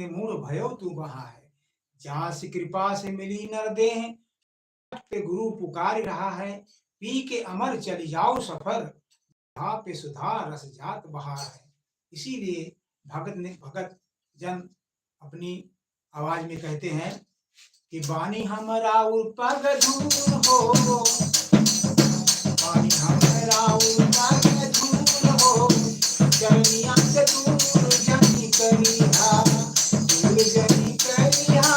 में मूढ़ भयो तू बहा है। जास कृपा से मिली नर देह, पे गुरु पुकार रहा है। पी के अमर चली जाओ सफर, जहाँ पे सुधा रस जात बहा है। इसीलिए भगत ने, भगत जन अपनी आवाज में कहते हैं कि बानी हमरा पग धूर हो, बानी हमरा पग धूर हो, चरनिया से दूर जनी करिहा, दूर जनी करिहा,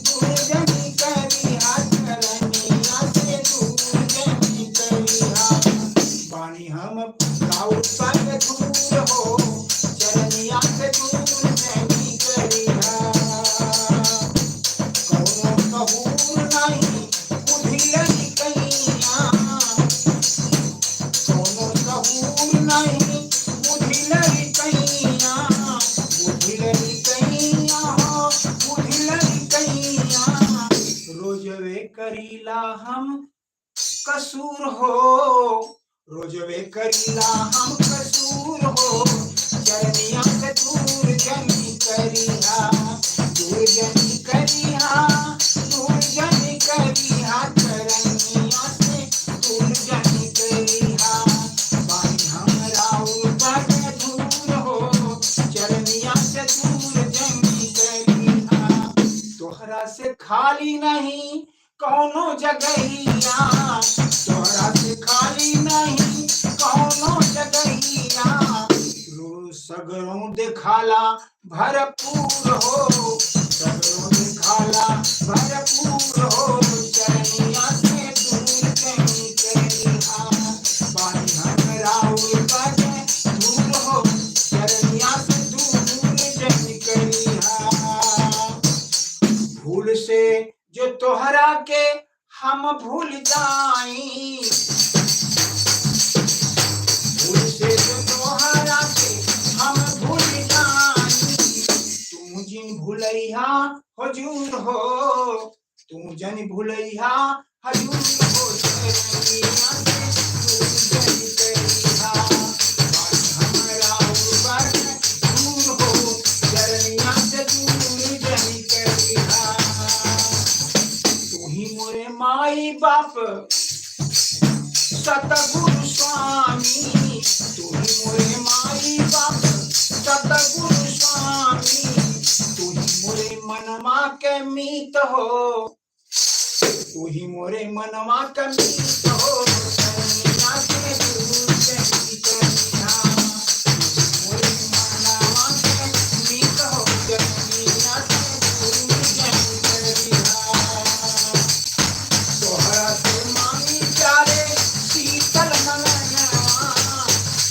दूर जनी करिहा, चरनिया से दूर जनी करिहा। बानी हम राउर पग धूर हो, चरनिया से दूर जनी करिहा। कौनो कबूर नहीं बुधिलनी कैया, कौनो सहूर नहीं बुधिलरी कैया, बुधिलरी कैया हो, बुधिलरी कैया। रोजवे करीला हम कसूर हो, रोजवे करीला हम कसूर हो, चरनिया से दूर जनी करिहा, दूर जनी करिहा, दूर जनी करिहा, चरनिया से दूर जनी करिहा। बानी हमरा पग दूर हो, चरनिया से दूर जनी करिहा। तोहरा से खाली नहीं कौनो जगहिया, तोहरा से खाली नहीं कौनो जगहिया। रो सगरों दिखाला भरपूर हो, सगरों दिखाला भरपूर हो, चरनिया से दूर जनी करिहा। बानी हमरा पग दूर हो, चरनिया से दूर जनी करिहा। भूल से जो तोहरा के हम भूल जाई, भूल से जो तोहरा के हम भूल जाई, तू जिन भूलैहा हुजूर हो, तू जन भूलैहा हजूर हो, चरनिया से दूर जन करिहा। बानी हमरा ऊपर दूर हो, चरनिया से दूर जन करिहा। तू ही मोरे माई बाप सतगुरु स्वामी, तू ही मोरे माई बाप सतगुरु स्वामी। तू ही मोरे मनमा के मीत हो, तू ही मोरे मनमा के मीत हो, चरनिया से दूर जनी करिहा। तू ही मोरे मनवा के मीत हो, चरनिया से दूर जनी करिहा। तोहरा से मांगी प्यारे शीतल मंगनवा,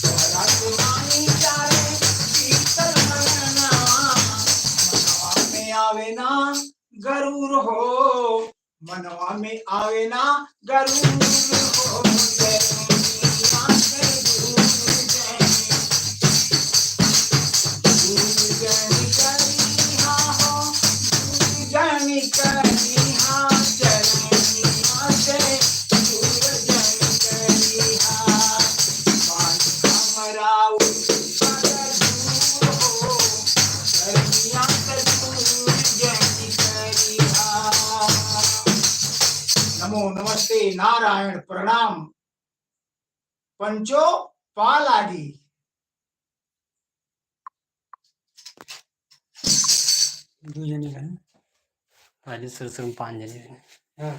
तोहरा से मांगी प्यारे शीतल मंगनवा। मनवा में आवे ना गरूर हो, मनवा में आवे ना गरूर हो, चरनिया से दूर जनी, दूर जनी करिहा हो, दूर जनी करिहा, चरनिया से दूर जनी करिहा। बानी हमरा पग दूर हो, चरनिया से दूर जनी करिहा। नमो नमस्ते नारायण प्रणाम, पंचो पालागी। दू जने रहन। पहले शुरू शुरू में 5 जने रहे। हाँ।